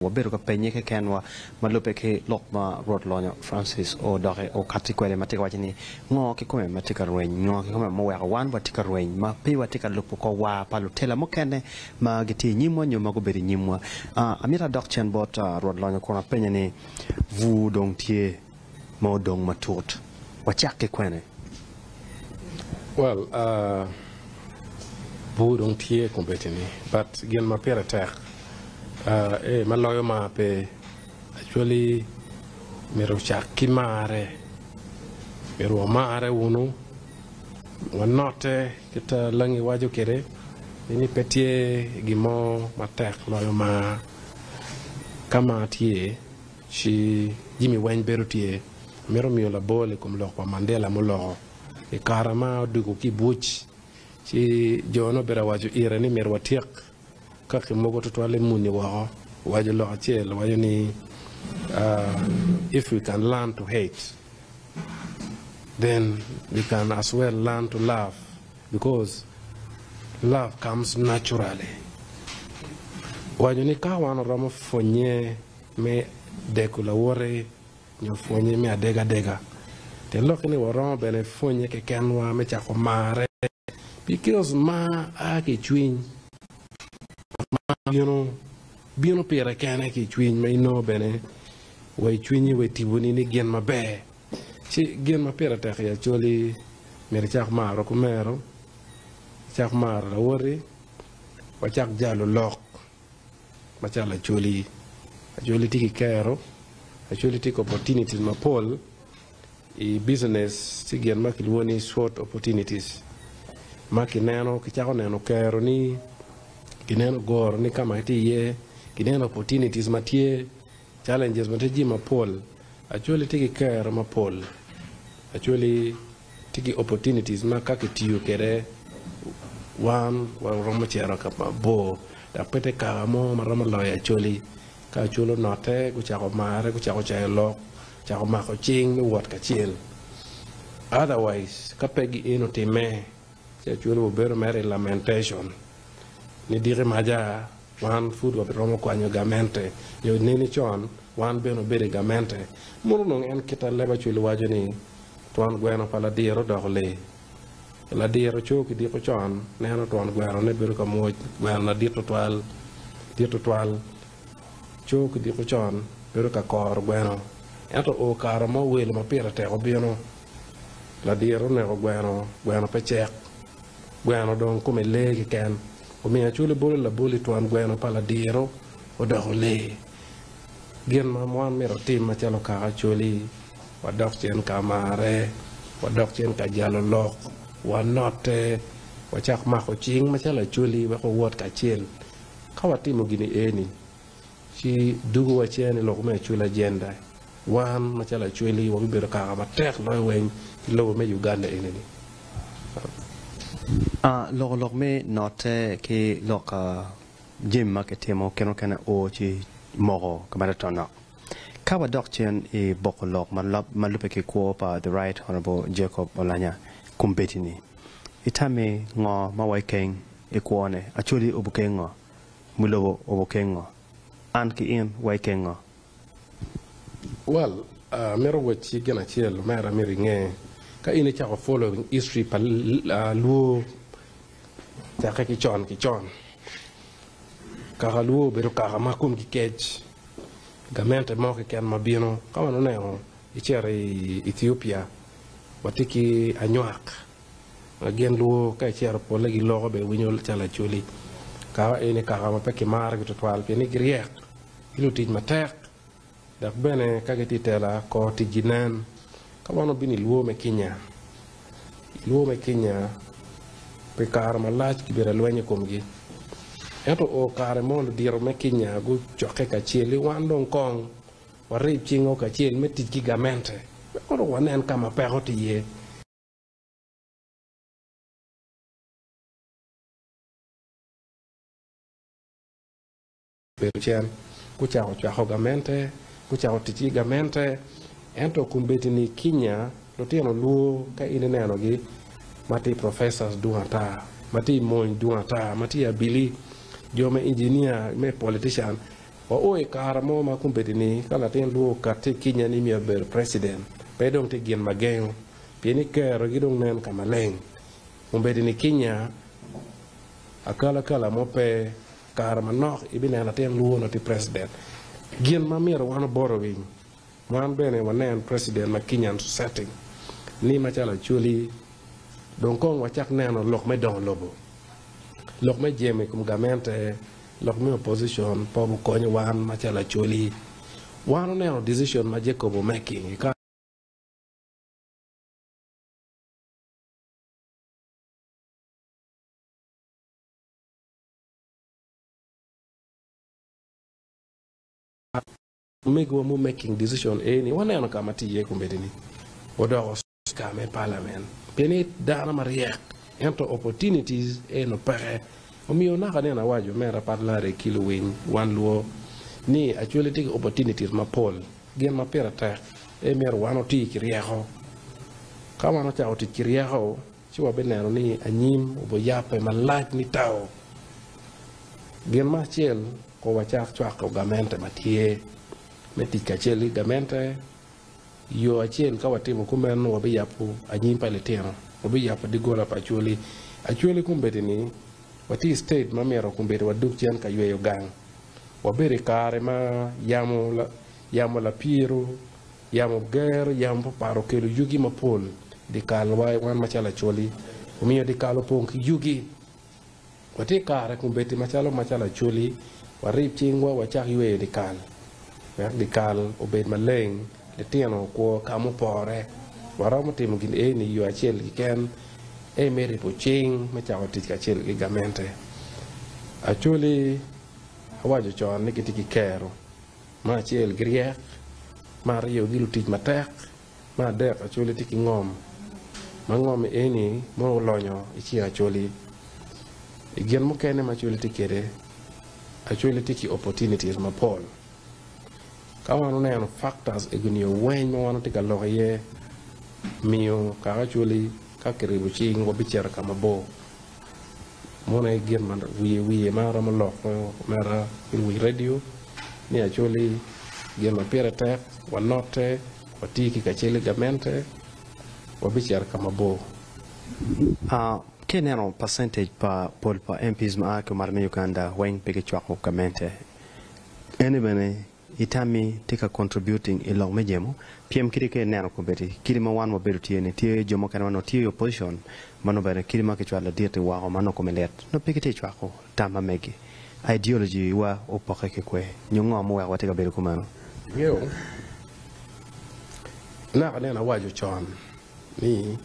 Wabedo ka penye kekenwa ma lubbe ki lok ma Rwot Lonyo Francis odoki okatti kwede ma tye ka waco ni, Ngo kikome ma tye ka rweny? Ngo kikome muweko wan watye ka rweny ma pe watye ka lubo kor war pa lutela mukene ma gitye i nyimwa nyo ma gubedo i nyimwa? Amito adok cen bot Rwot Lonyo kun apenye ni, Bur dong tye ma odong matut. Wacak ki kwene? Well, bur dong tye kombeddi-ni, but gin ma pire tek eh, ma loyo mar pe. Actually, myero ocak ki marre. Myero wamarre wunu, wanotte kit ma langi waco kwede ni pe tye gin mo matek loyo mar. Ka mar tye, ci jami weng bedo tye. Amito miyo labol i kom lok pa Mandela muloko i kare ma odwogo ki i buc ci jo-ne obedo ka waco ire ni myero watyek kaki mogo tutwalle muni woko. Owaco lok acel owaco ni If we can learn to hate then we can as well learn to love because love comes naturally. Owaco ni ka wan oromo pwonye me deko lawote nyo pwonye me adegadega. Tyen lokke ni waromo bene pwonye kekenwa me cako marre because mar a ki i cwiny. Mar bino, bino pire kene ki i cwiny ma inongo bene wa i cwinyi wa i tiponi ni gin maber. Ci gin ma pire tek i Acholi myero icak maro ki omero, icak maro lawoti, wacak jalo lok. Macalo Acholi, Acholi tye ki kero, Acholi tye ki opportunities mapol i business tye gin ma kilwongo ni SWOT opportunities ma kineno kicako neno kero ni kineno goro ni ka ma itye iye kineno opportunities ma tye challenges ma tye jami mapol Acholi tye ki kero mapol Acholi Tye ki opportunities ma ka kitiyo kwede wan waromo cito ka mabor dok pe tye kaka mo ma romo loyo Acholi. Ka Acholi onotte gucako marre gucako cayo lok gucako mako cing me wot kacel otherwise ka pe gin otimme ci Acholi obedo mere i lamentation ni diki maca wan pud wabiromo kwanyo gamente nyo neni con wan bene wabedo i gamente mono onongo en kita leb Acholi waco ni Twon gweno pa ladiro odoko lee. Ladiro co ki diko con neno twon gwenone bedo ka mwoc, gweno na dit tutwal, dit tutwal. Co ki diko con bedo ka koro gweno. Ento o kare mo welo ma pire tek obino. Ladiro oneko gweno, gweno pe cek. Gweno dong kome lee keken. Omiyo Acholi bolo labol i twon gweno pa ladiro odoko lee. Gin ma wan myero watim macalo kaka Acholi, wadok cen ka marre, wadok cen ka jalo lok, wanotte, wacak mako cing macalo Acholi wek wawot kacel. Ka watimo gin eni, ci dugo wa cen i lok me Acholi agenda. Wan macalo Acholi wabibedo kaka matek loyo weng i lobo me Uganda eni-ni. Loko lok me notte ki lok Jami ma kitimo kine mukene o ci moko ka ma tonok. Ka wadok cen i boko lok ma lubbe ki kwo pa The Right Honourable Jacob Olanya kombeddi-ni, itami ngo ma wa ikeng i kwo-ne? Acholi obukeng ngo? Mulobo obukeng ngo? An ki in wa ikeng ngo? Well, amito wacci gin acel omera myero inge, ka in icako following history pa Luo Cakke ki con ki con, kaka lwor obedo kaka ma komgi kec. Gamente mo keken ma bino, ka wan oneno icito i Ethiopia, watye ki anywak ma gin lwor ka icito polle giloko bene winyo calo Acholi. Kaka eni kaka ma pe kimarogi tutwal pien ni giryek, gin lutic matek. Dok bene ka gitye i tela, kor ticgi nen. Ka wan wabino i lwor me Kenya, i lwor me Kenya pi kare malac kibedo alweny i komgi. Ento oo kare mo ludito me Kenya gucokke kacel ni wan dong kong warib cingwa kacel me tic ki gamente wek dong wanen ka ma peko tye iye. Bedo cen, gucako cwako gamente, gucako tic ki gamente. Ento kombeddi-ni kinya lutino lwor ka in inenogi ma tye professors dwong ata, ma tye i mony dwong ata, ma tye i abili, jo me engineer, me politician. Wao i kare mo ma kombeddi-ni ka latin lwor okatti i kinya ni myero bedo president, pe dong tye gin ma gengo, pien ni kerogi dong nen ka maleng. Kombeddi-ni kinya akalakala mo pe, kare manok ibineno latin lwor nongo tye president. Gin ma myero wan obot owiny, wan bene wanen president ma kinyan setting ni macalo Acholi dong kong wacak neno lok me dongo lobo, lok me jemo i kom gamente, Lok me opposition pe obukonyo wan macalo Acholi. Wan oneno decision ma Jacob o making i kare. Omegiwa mu making decision eni waneno ka ma tye iye kombeddi ni odoko speaker me parliament pien ni dano maryek ento opportunities eno peke omiyo naka nene awaco mera pat lare ki luwiny wan luo ni actually tye ki opportunities mapol gin ma pire tek en myero wan oti ki ryeko ka wan ocako tic ki ryeko ci wabineno ni anyim oboyape malac ni tao gin ma acel Ko wacak cwako gamente ma tye me tic kacel ki gamente. Yo acel ka watimo kumeno wabiyabo anyim pa litino, wabiyabo doggola pa Acholi. Acholi kombeddi ni watye i state ma myero kombeddi wadug cen ka yweyo gang. Wabedo i kare ma yamo yamo lapiru, yamo ger, yamo papat okelo yugi mapol i dye kalwa wan macalo Acholi. Omiyo dye kal opong ki yugi. Watye i kare kombeddi macalo macalo Acholi, warib cingwa wacak yweyo dyekal wek dyekal obed maleng, litino okwo ka mupore. Waromo timo gin eni i yo acel keken, en me ribo cing me cako tic kacel ki gamente. Acholi awaco con ni gitye ki kero, me acel giryek, me aryo gilutic matek, Me adek, Acholi tye ki ngom, ma ngom eni mono olonyo i cing Acholi. I gin mukene ma Acholi tye kwede, Acholi tye ki opportunities mapol. Ka wan oneno factors egi nio weng ma wan watye ka lok iye, miyo kaka Acholi ka kiribo cing wabicito ka mabor. Mono aye gin ma wiye wiye ma aromo loko mera i wi radio ni Acholi gin ma pire tek wanote wati ki kacel ki gamente wabicito ka mabor. Ka ineno percentage pa pol pa MPs ma a ki malo me Uganda weng pe gicwako gamente. Eni bene Itammi tye ka contributing i lok me jemo? Pyem kadi ka ineno kombeddi kadi ma wan wabedo tye ni tye jo mukene ma nongo tye i opposition ma nongo bene kadi ma kicwalo ladit-ti woko ma nongo kome lit nongo pe gitye ka cwako tam ma megi. Ideology wa opokke ki kwe nyo ngo muweko watye ka bedo kumeno? Ingeyo, naka nene awaco con ni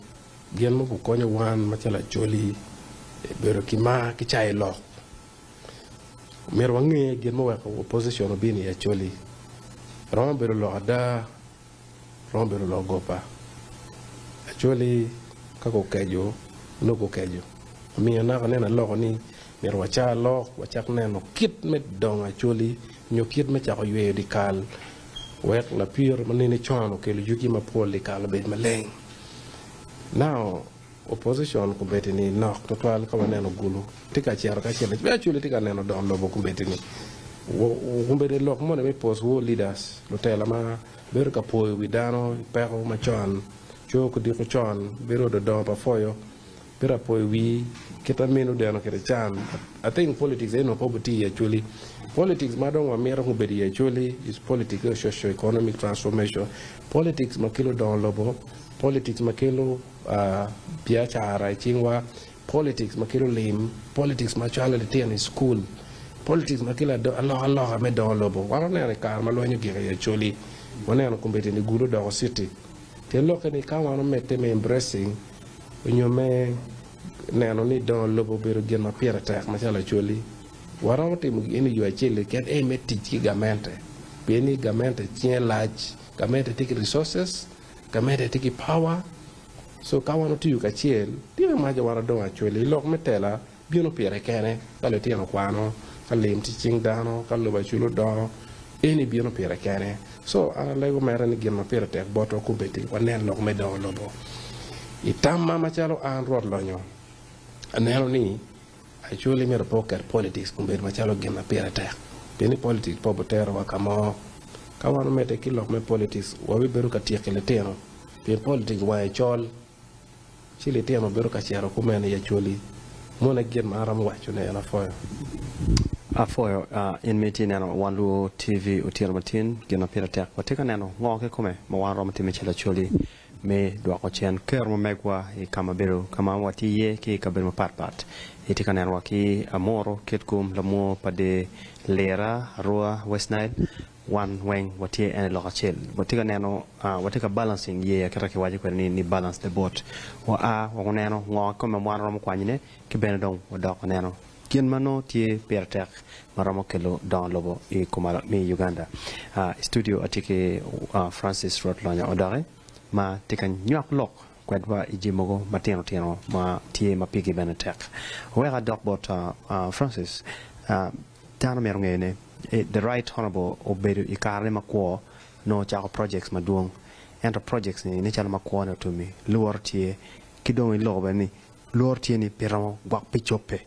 gin ma gukonyo wan macalo Acholi i bedo ki mar ki cayo lok. Myero wange gin muweko opposition obino i Acholi. Romo bedo lok ada, romo bedo lok goba. Acholi ka gukeco, nongo gukeco. Omiyo naka nene aloko ni myero waca lok, wacak neno kit me dongo Acholi nyo kit me cako yweyo dyekal wek lapir ma nene con okelo yugi mapol dyekal obed maleng. Now, Opposition kombeddi ni nok tutwal ka waneno Gulu tye ka cito kacel ki actually tye ka neno dongo lobo kombeddi ni kombeddi lok moni me post war leaders lutela ma bedo ka poyo wi dano i peko macon co kudiko con bedo ododongo pa pwoyo bedo apoyo wi kita meno deno kede can I think politics eno pe obitiyo i actually politics ma dong wamito obedo i actually is politics me socio economic transformation politics ma kelo dongo lobo politics ma kelo biacara i cingwa, politics ma kelo lim, politics ma cwalo litino i cukul, politics ma kelo alokaloka me dongo lobo. Wan waneno i kare ma lweny ogik i Acholi, waneno kombeddi ni Gulu odoko city. Tyen lokke ni ka wan omedde me embracing nyo me neno ni dongo lobo obedo gin ma pire tek macalo Acholi, waromo timo gin i yo acel keken en me tic ki gamente pien ni gamente cinge lac, gamente tye ki resources, Gamente tye ki power so ka wan otiyo kacel tye maco wan odong actually lok me tela bino pire kene ka litino kwano ka lim tye cing dano ka lobo acul odongo eni bino pire kene so an alego mere ni gin ma pire tek botwa kombeddi wanen lok me dongo lobo i tamma macalo an Rwot lonyo aneno ni Acholi myero pe oket politics kombeddi macalo gin ma pire tek. Pien ni politics pe obuterowa ka mo. Ka wan omedde ki lok me politics, wabibedo ka tyeki litino. Pien politics wange col, ci litino bedo ka cito kumeno i Acholi. Meno aye gin ma aromo wacone en apwoyo. Apwoyo in ma itye neno Wan Luo TV otyeno matin, gin ma pire tek watye ka neno ngo kikome ma wan romo time calo Acholi me dwoko cen kero ma megwa i ka ma bedo ka ma watye iye ki i kabedo mapat pat. Itye ka neno wa ki Amuru, Kitgum, Lamwo, Pader, Lira, Arua, West Nile, Wan weng watye en i lok acel. Watye ka neno, watye ka balancing yeya kita kiwaco kwede ni, ni balance the boat. Wa a wa guneno ngo kikome ma wan romo kwanyone ki bene dong wadok waneno gin ma nongo tye pire tek ma romo kelo dongo lobo i kumalo me Uganda. I studio atye ki Francis Rwot Lonyo Odoki ma tye ka nywako lok kwedwa i jami mogo matino tino ma tye ma pigi bene tek. Wek adok bot Francis, Dano myero onge ni the right honourable obedo i kare ne makwo nongo ocako projects madwong ento projects ni ne calo makwo ne otumi lworo tye ki dong iloko bene ni lworo tye ni pi romo gwok pi cobbe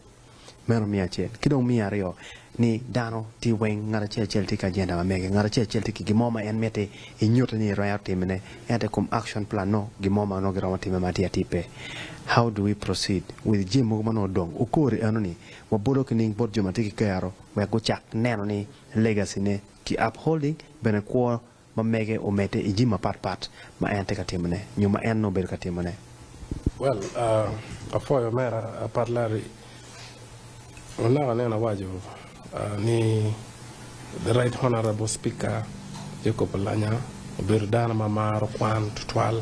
meno miya acel ki dong miya aryo ni dano tye weng ngat acel acel tye ki agenda ma mege ngat acel acel tye ki gin mo ma en miti inyute ni romo time ne ento i kom action plan nongo gin mo ma nongo giromo time ma atir atir pe how do we proceed with jami mogo ma nongo odong okori eno ni Wabolo ki ning bot jo ma tye ki kero wek gucak neno ni legacy-ne ki upholding bene kwo ma mege omedde i jami mapat pat ma en tye ka timone nyo ma en nongo obedo ka timone. Well, apwoyo omera Pat Larry. Onaka neno awaco ni The Right Honourable Speaker Jacob Olanya obedo dano ma maro kwan tutwal.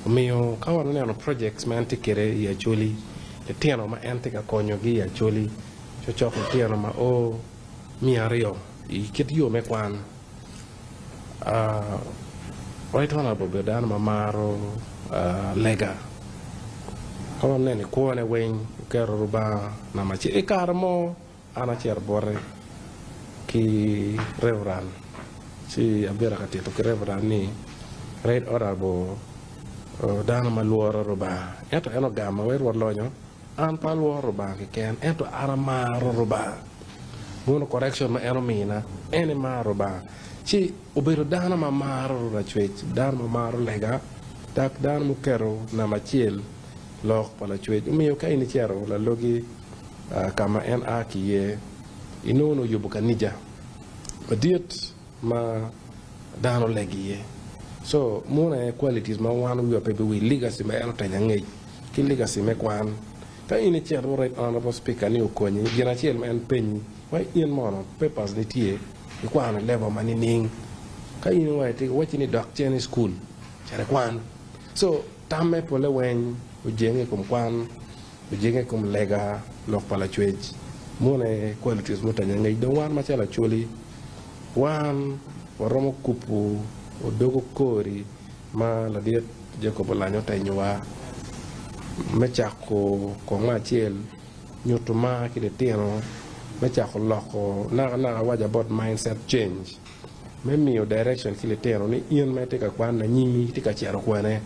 Omiyo ka wan waneno projects ma en tye kwede i Acholi, litino ma en tye ka konyogi i Acholi, cokcok litino ma o 200 i kit yo me kwan. Right Honourable obedo dano ma maro lega. Ka waneno i kwone weng, oketo Rubanga namba acel. I kare mo, An acito bote ki Reverend ci abedo ka tito ki Reverend ni Right Honourable dano ma lworo Rubanga. Ento en ogama wai Rwot lonyo, an pe alworo Rubanga keken ento an amaro Rubanga. Mono correction ma en omina, en emaro Rubanga. Ci obedo dano ma maro Lacwec, dano ma maro lega, dok dano muketo namba acel lok pa Lacwec. Omiyo ka in icito lalogi ka ma en a ki iye, inongo ni oyubo kanica madit ma dano lego iye. So, mono aye qualities ma wan wiwa pe biwil, legacy ma en otenyo angec ki legacy me kwan. Ka in icito bot Right Honourable Speaker ni okonyi, gin acel ma en penyi, wai in mono papers ni tye, ikwano i level ma nining? Ka in iwaco, wacci ni dok cen i school, cit ikwan. So, tamme pole weng ojenge i kom kwan. Ojenge i kom lega, lok pa Lacwec, mune qualities mutenya ngec. Dong wan macalo Acholi, wan waromo kupu odogo kori ma ladit Jacob Olanyo otenyowa me cako kong me acel nyuto mar ki litino me cako loko naka naka waco about mindset change me miyo direction ki litino ni in ma itye ka kwan anyimi itye ka cito kwene.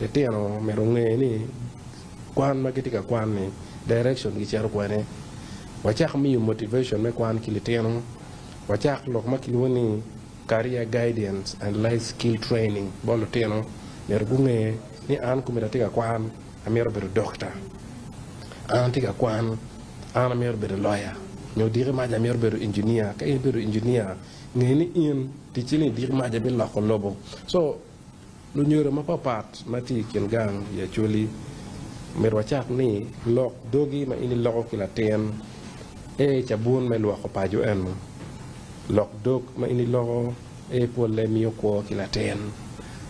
Litino myero onge ni kwan ma gitye ka kwan-ni direction gicito kwene. Wacak miyo motivation me kwan ki litino. Wacak lok ma kilwongo ni career guidance and life skill training bot lutino myero gunge ni an komiti atye ka kwan amito bedo doctor, an atye ka kwan an amito bedo lawyer nyo diki maca amito bedo engineer. Ka in ibedo engineer nge ni in ticci ni diki maca biloko lobo. So Lunyodo mapapat ma tye i kin gang i Acholi myero wacak ni lok dogi ma in iloko ki latin ee cabun me lwoko paco eno. Lok dog ma in iloko ee polle miyo kwo ki latin.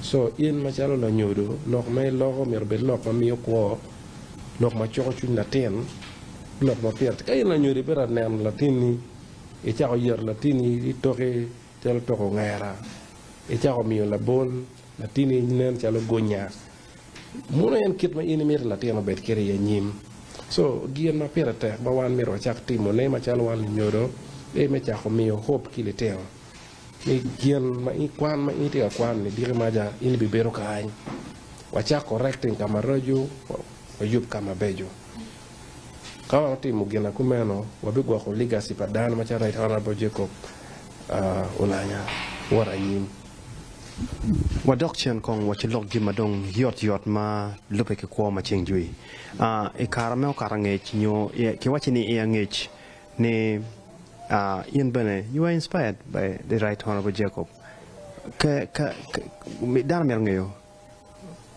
So in macalo lanyodo lok ma iloko myero obed lok ma miyo kwo, lok ma cuko cwiny latin, lok ma pire tek. Ka in lanyodo ibedo ka neno latinni icako yero latinni itoki calo toko ongera. Icako miyo labol, Latinni nen calo gunya. Mono en kit ma in imito latin obed kwede i anyim? So, gin ma pire tek ma wan myero wacak timone macalo wan lunyodo aye me cako miyo hope ki litino ni gin ma kwan ma in itye ka kwan-ni diki maca in ibibedo kany. Wacak correcting ka maraco, wayub ka mabeco. Ka wan otimo gin na kumeno, wabigwoko legacy pa dano macalo Right Honourable Jacob Oulanyah wot anyim. Wadok cen kong wa ci lok gin ma dong yot yot ma lubbe ki kwo ma ceng jwi. I kare me okato angec nyo kiwacci ni i angec ni in bene you were inspired by the Right Honourable Jacob. Dano myero ngeyo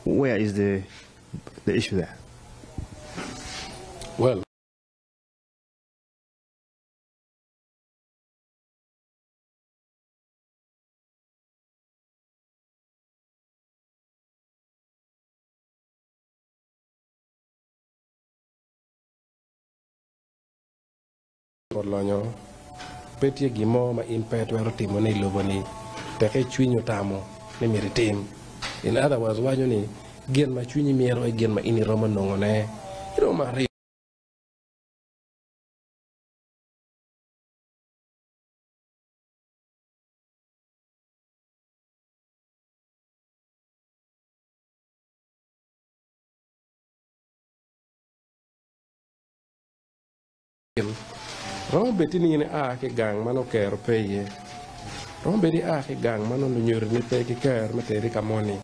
where is the issue there? Well. Olonyo, pe tye gin mo ma in pe itwero timone i lobo-ni teke cwinyi otamo ni myero itim. In other words, waco ni gin ma cwinyi mito aye gin ma in iromo nongone. Iromo aryo. Romo bed ni in ia ki i gang ma nongo kero pe iye. Romo bed ia ki i gang ma nongo lunyodoni pe ki kero me teri ka moni.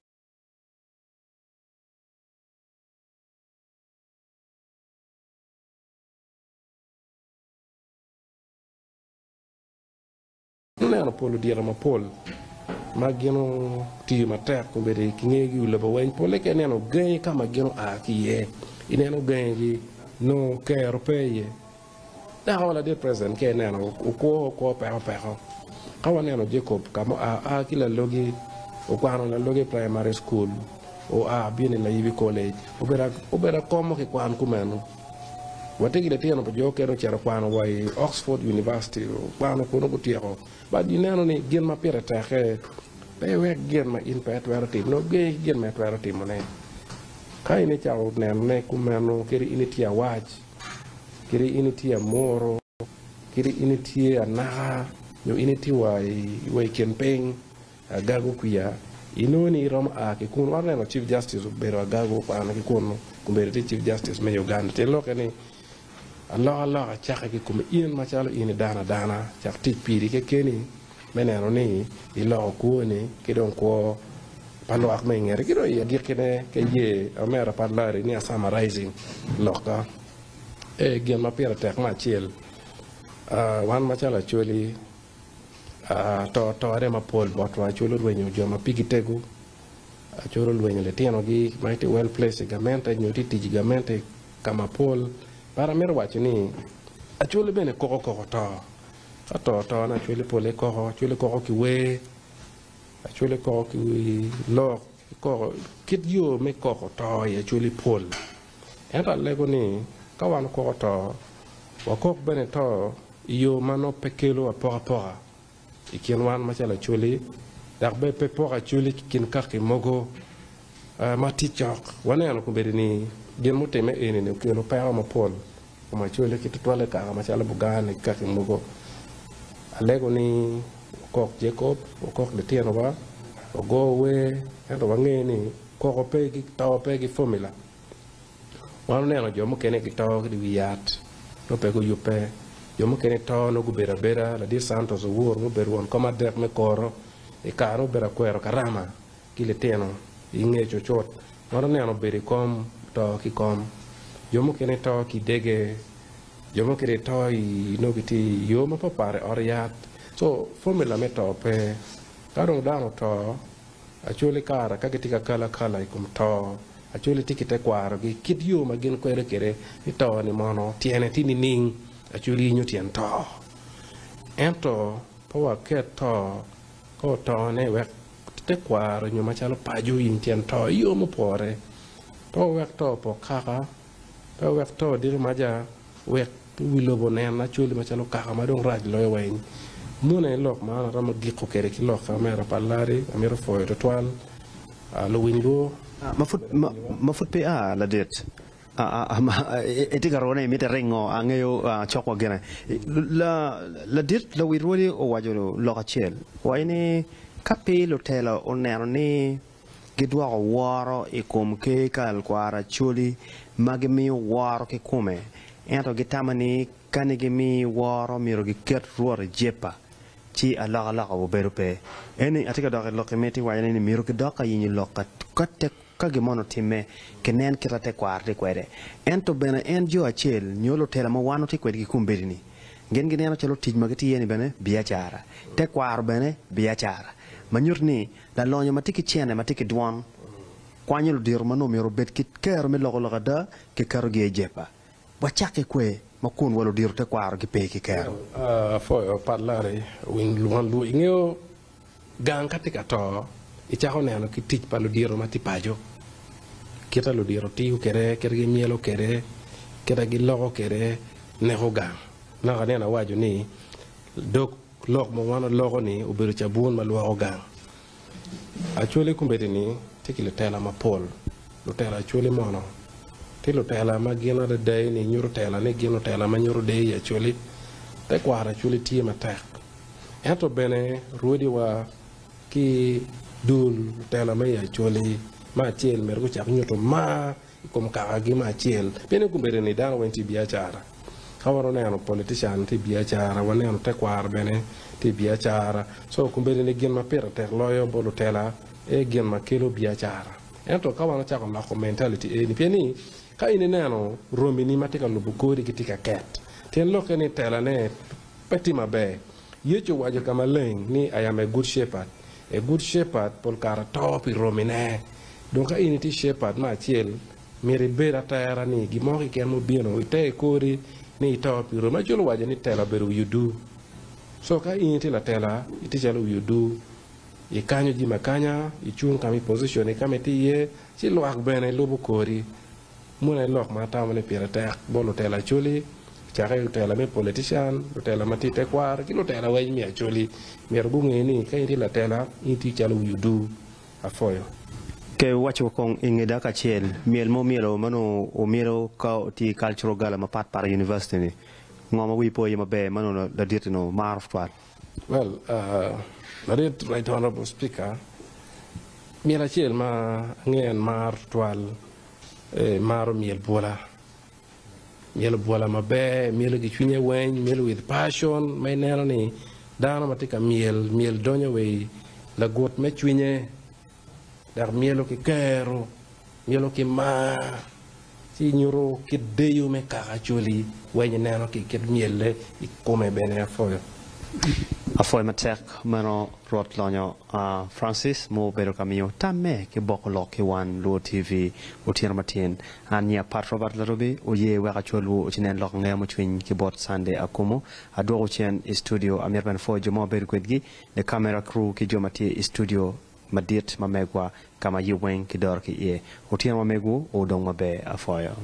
Aneno pol odiro mapol ma gin otiyo matek obedo ki ngegi i wi lobo weng. Polle ka ineno gangi ka ma gin oa ki iye, ineno gangigi nongo kero pe iye. Dako wa ladit president ka ineno okwo kwo peko peko. Ka waneno Jacob ka ma oa, oa ki lalogi, okwano lalogi primary school, oa bino i Layibi college, obedo akom mo kikwan kumeno. Watye ki litino pa jo okene ocito kwano wa i Oxford University, okwano kunu gutyeko. But ineno ni gin ma pire tekke pe iwek gin ma in pe itwero timo nongo gengi ki gin ma itwero timone. Ka in icako nenone kumeno kadi in itye awac, kadi in itye amuru, kadi in itye anaka nyo in itye wa i kin piny, Agago kwiya, inongo ni iromo a ki kunu. Wan oneno Chief Justice obedo Agago okwano ki kunu, kombeddi tye Chief Justice me Uganda. Tyen lokke ni alokaloka cakke ki kome in macalo in i dano adana, cak tic piri kekeni me neno ni iloko kwoni ki dong kwo pa lwak ma i ngeti. Ki dong i agikkine ka iye omera Pat Larry ni a summarizing lokka. Ee, gin ma pire tek me acel, wan macalo Acholi, To tore mapol botwa, acwalo rwenyo jo ma pigi tego, acwalo lwenyo litinogi ma gitye well placed i gamente nyo gitye tic i gamente ka mapol. But amito waco ni acwali bene koko koko to. Ka to oto ni acwali pole koko, acwali koko ki wer, acwali koko ki lok, koko kit yo me koko to i acwali pol. Ento alego ni ka wan okoko to, wakok bene to I yo ma nongo pe kelo apokapoka i kin wan macalo Acholi dok bene pe poko Acholi ki kin kaki mogo ma tye cok. Waneno kombeddi ni gin mutimme eni-ni okelo peko mapol i kom Acholi ki tutwalle kaka macalo Buganda ki kaki mogo. Alego ni wakok Jacob, wakok litinowa, wago wer ento wange ni koko pe ki to pe ki formula. Wan oneno jo mukene gito ki i wi yat nongo pe guyubbe, jo mukene to nongo gubedo abeda. Ladit Santos Owor ma obedo won kom adek me koro i kare ma obedo akwero karama ki litino i nge cucut, wan oneno obedo i kom to ki kom. Jo mukene to ki i dege, jo mukene to i nongo gitye i yo mapatpat i ot yat. So formula me to pe. Ka dong dano oto, Acholi kara ka gitye ka kalo akala i kom to, Acholi tye ki tekwarogi, kit yo ma gin kwede kwede ni to-ni mono tyene tye nining? Acholi yenyo tyen to. Ento pe waket to ka otone wek tekwaro nyo macalo paco oyiny tyen to i yo mupore. Pe wawek to opok kaka, pe wawek to odiko maca wek wi lobo onen Acholi macalo kaka ma dong rac loyo weng. Meno aye lok ma an aromo giko kwede ki lok omera pa Larry, amito pwoyo tutwal luwiny luo. Ma pud pe a ladit, itye ka rone imito iringo angeyo cok wa gine. Ladit lawil rwodi owaco lok acel, owaco ni ka pe lutela oneno ni gidwoko woro i kom ker kal kwaro Acholi ma gimiyo woro kikome. Ento gitamo ni ka ni gimi woro myero giket Rwot i jebba ci alokaloka obedo pe. Eni atye ka dok i lok i miti waco ni myero kidok ka yenyo lok ka te ka gin mono otimme kinen kit ma tekwaro tye kwede. Ento bene en jo acel nyo lutela ma wan watye kwedgi kombeddi-ni gin gineno calo tic ma gitye iye-ni bene biacara, tekwaro bene biacara, ma nyuto ni lalonyo ma tye ki cene ma tye ki dwon kwanyo ludito ma nongo myero obed ki kero me loko lok ada kiketogi i jebba. Wacakke kwe ma kun wa ludito tekwaro gipe ki kero. Apwoyo pat Larry, winy lwon lu ingeyo gang ka tye ka to icako neno ki tic pa ludito ma tye paco kita ludito tiyo kwede kita gimyelo kwede kita giloko kwede neko gang naka nino awaco ni dog lok ma wan waloko ni obedo cabun ma lwoko gang. Acholi kombeddi ni tye ki lutela mapol. Lutela Acholi mono tye lutela ma gin adada ni nyuto tela ni gin lutela ma nyuto deyo i Acholi. Tekwaro Acholi tye matek. Ento bene rwodiwa ki dul lutela me i Acholi me acel myero gucak nyuto mar i kom kakagi me acel. Pien ni kombeddi ni dano weng tye i biacara. Ka wan waneno politician tye i biacara, waneno tekwaro bene tye i biacara. So kombeddi ni gin ma pire tek loyo bot lutela aye gin ma kelo biacara. Ento ka wan wacako loko mentality eni, pien ni ka in ineno romini ma tye ka lubo kori gitye ka ket, tyen lokke ni telane pe tye maber. Yecu owaco ka maleng ni I am a good shepherd. A good shepherd pol kare to pi romine. Dong ka in itye shepherd me acel, myero ibed atera ni gin mo keken mubino ite i kori ni ito pi romi. Acol owaco ni tela obedo wi odur. So ka in itye latela, itye calo wi odur. Ikanyo jami akanya, icung ka ma i position-ni ka ma itye iye, ci lwak bene lubo kori. Meno aye lok ma atamo ni pire tek bot lutela Acholi, cake lutela me politician, lutela ma tye i tekwaro ki lutela weng me Acholi. Myero gunge ni ka in itye latela, in itye calo wi odur. Apwoyo. Ke waco kong i nge dako acel, myel mo myelo ma nongo omyelo ka otye i cultural gala mapat pat i university ni, ngo ma wii po iye maber ma nongo ladit-ti nongo maro tutwal? Well, ladit Right Honourable Speaker, myel acel ma angeyo en maro tutwal Maro myel bwola. Myelo bwola maber, myelo ki cwinye weng, myelo with passion ma ineno ni dano ma tye ka myel, myel donyo wa i lagut me cwinye dok myelo ki kero, myelo ki mar ci nyuto kit deyo me kaka Acholi weng ineno ki kit myelle i kome bene apwoyo. Apwoyo matek meno Rwot lonyo Francis ma obedo ka miyo tamme ki boko lok ki wan Luo TV otyeno matin. An nyinga Pat Robert Larubi, oye wek acwalwu ocinen lok angeya mucwiny ki bot Sunday Akumu. Adwoku cen i studio, amito bene pwoyo jo ma wabedo kwedgi, the camera crew ki jo ma tye i studio madit ma megwa ka ma yub weng kidoro ki iye. Otyeno wa megwu odong maber apwoyo.